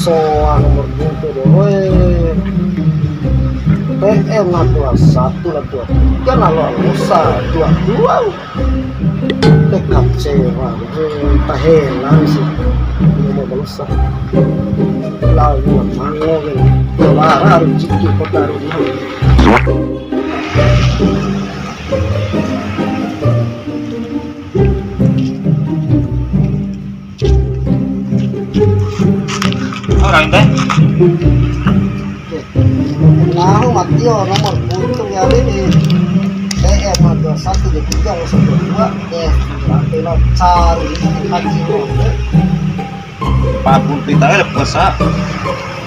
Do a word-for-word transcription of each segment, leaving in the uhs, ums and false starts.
Toa nomor buntu doho e. P M na dua satu la dua tiga, na loa losa dua dua. Te kecewa, eh, tahelan sih. Nomor losa. Lau mango kan. Wara rezeki kota rumah. Orang teh. Nahu mati yo nomor buntu ya ini. P M dua satu dua tiga, dua dua. Eh, nanti lo cari haji lo. Empat puluh pita ada puasa.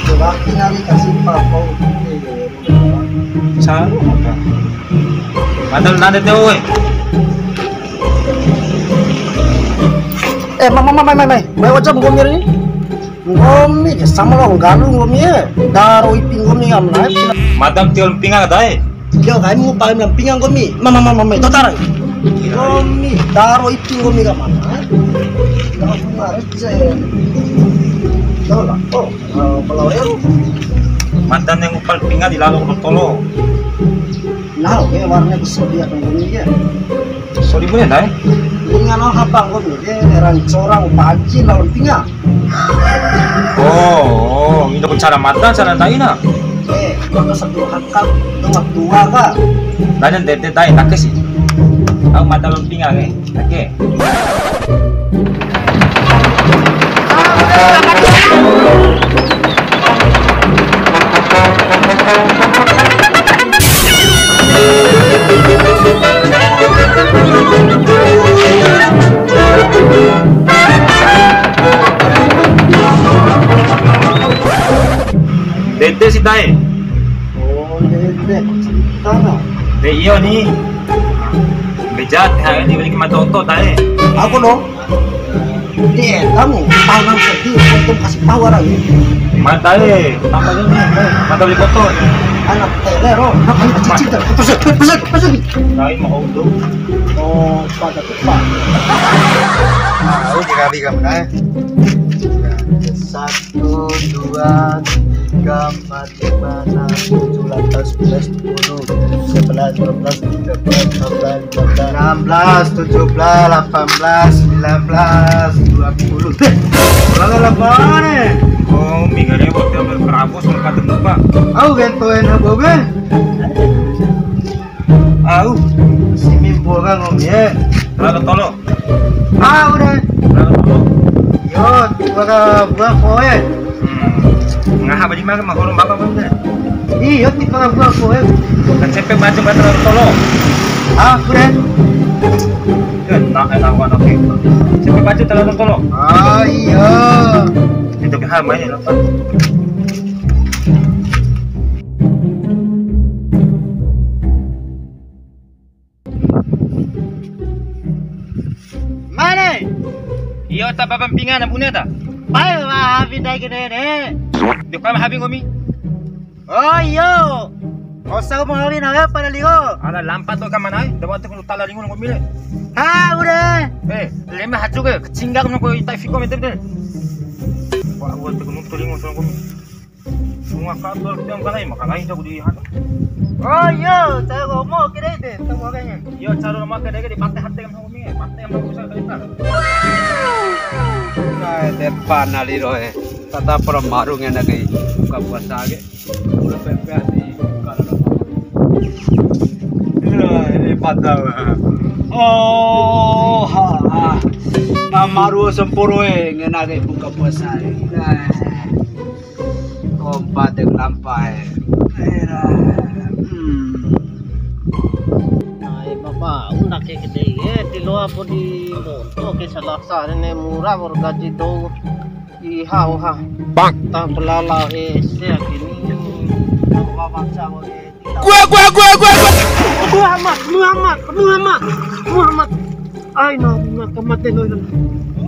Coba tinggal dikasih empat puluh. Saru maka. Padahal nade teh, oi. Eh, mama, mama, mama, mama. Mai wajah nggomi ni. Nggomi ke sama lo nggalu nggomi e. Daro ipi nggomi am naik. Madam tiol mpinga dai. Yo, kai mu paling lam mpinga nggomi. Mama, mama, mama. Totar. Nggomi. Daro ipi nggomi ka mana? Kau kemarin saya. Tahu lah. Oh. Eh, kalau em. Mantan yang upal mpinga di lalo tolo. Nah, oke, warna bisa dia tunggu ya. Sorry, boleh, Dai? Mpinga no apa kau ni? Dia orang corang paji lawan mpinga. Oh, oh, ini aku cara mata, cara Dai na. Eh, maka satu akal, itu tua kah? Dai, Dai, Dai, Dai, tak sih. Aku mata lawan mpinga, eh. Oke. Dede si Dai. Oh, Dede. Cerita na. De iyo ni. Beja, T H R ni beli mata oto Dai. Aku no. Dia kamu tanam sedih, untung kasih tahu orang ini. Mata e, tambah ini, mata beli kotor. Anak tele ro, makanya cicil dah. Pesan, pesan, pesan. Lain mau untung. Oh, pada lupa. Nah, oke, kami kamu nah. Satu, dua, tiga, empat, lima, enam, tujuh, delapan, sembilan, sepuluh, sebelas, dua belas, tiga belas, empat belas, lima belas, enam belas, tujuh belas, delapan belas, sembilan belas, dua puluh. Deh, berapa lama nih? Oh, minggu ini waktu hampir kerabus, mereka temu, Pak. Au, ben, poin apa, ben? Au, si mimbo kan, Om, ya. Berapa tolo? Ah, udah. Berapa tolo? Yo, tiwara buah koe. Hmm. Ngaha bali mah mahoro bapa pun deh. Iyo, tiwara buah koe. Kan cepe baju batu tolo. Ah, udah. Ya, tak enak banget. Cepe baju tolo tolo. Ah, iya. Itu ke hal main apa? Mane? Iyo, ta baba mpinga na bune ta? Pai wa habi dai gede de. De kama habi nggomi. Oh, iyo. Osa mau habi na we pada lingo. Ala lampa to kamana ai? Dawa tu tala lingo nggomi le. Ha, udah. Eh, lema haju ke, kecingga kono ko itai fiko meter de. Wa, wa tu nuntu lingo sono nggomi. Sunga kabel tiang kalai, makalai jago di hana. Oh, iyo, saya ngomong kira ide, temu kayaknya. Iyo, caro nama kira di pate hati kan nggomi, pate yang bagus kali kan. Nah, depan nali roe. Tata para marung enak lagi. Buka puasa lagi. Udah pepe hati. Nah, ini patah lah. Oh, ha, ha. Nah, maru semporo e, ngena ke buka puasa e. Nah. Kompa de lampa e. Era. Hmm. Ai, baba, unda ke gede e, di loa po di monto ke salaksa ne mura wa'ur gaji dou. Iha, oha. Bang. Ta belala e, ese akini. Ta baca e. Gua, gua, gua, gua, gua. Muhammad, Muhammad, Muhammad, Muhammad. Ai, na, na, kamate, no, no.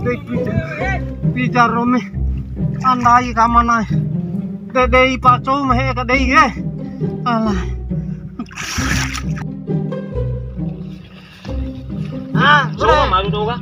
Dei, pija. Pija rome. Andai kamana. De, dei paco, mehe, ka dei, eh. Alah. Ah, so, udah. Malu dong, Kak.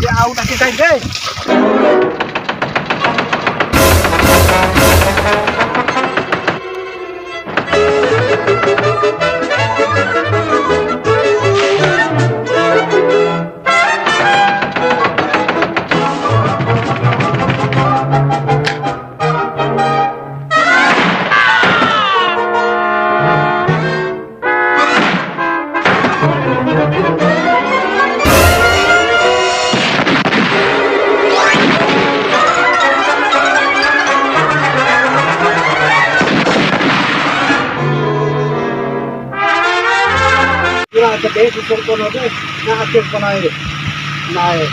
Ake au ta ke kai de. Ira ake be susur kono de, na ake kono ede. Nae,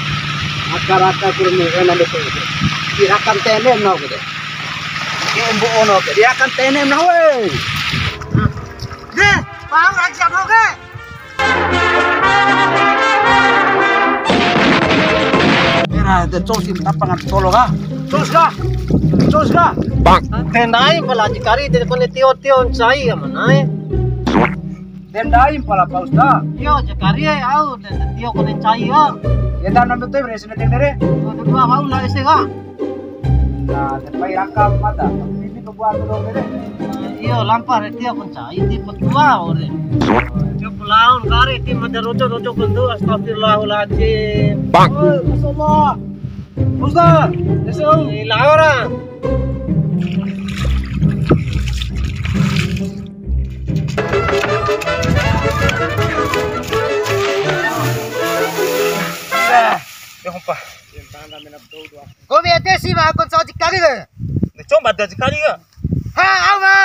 aka raka kurni ena de ko ede. Ira kan tene no ko de. Ke embo ono ke, ira kan tene no we. De, paham aja no ke. Era de cosi tapa ngan tolo ka. Cos ka. Cos ka. Bang. Tendai pala jikari de kone tio tio ncai ka manae. Tendai pala paus da. Iyo, jikari e, au de tio kone ncai ka. Ya dan nambe tu beres ne tendere. Dua dua au la ese ka. Nah, sampai raka mata. Ini kebuat dulu deh. Iyo, lampa re tio kon cai ti petua ore. Cuk laun kare ti mada roco-roco kentu, astagfirullahaladzim. Bang. Oi, Rasulullah. Ustaz, Yesus. Ini laura. Ya, ya, Kombi ede si ma akun sawa jikari le. Ne comba da jikari ka. Ha, au ma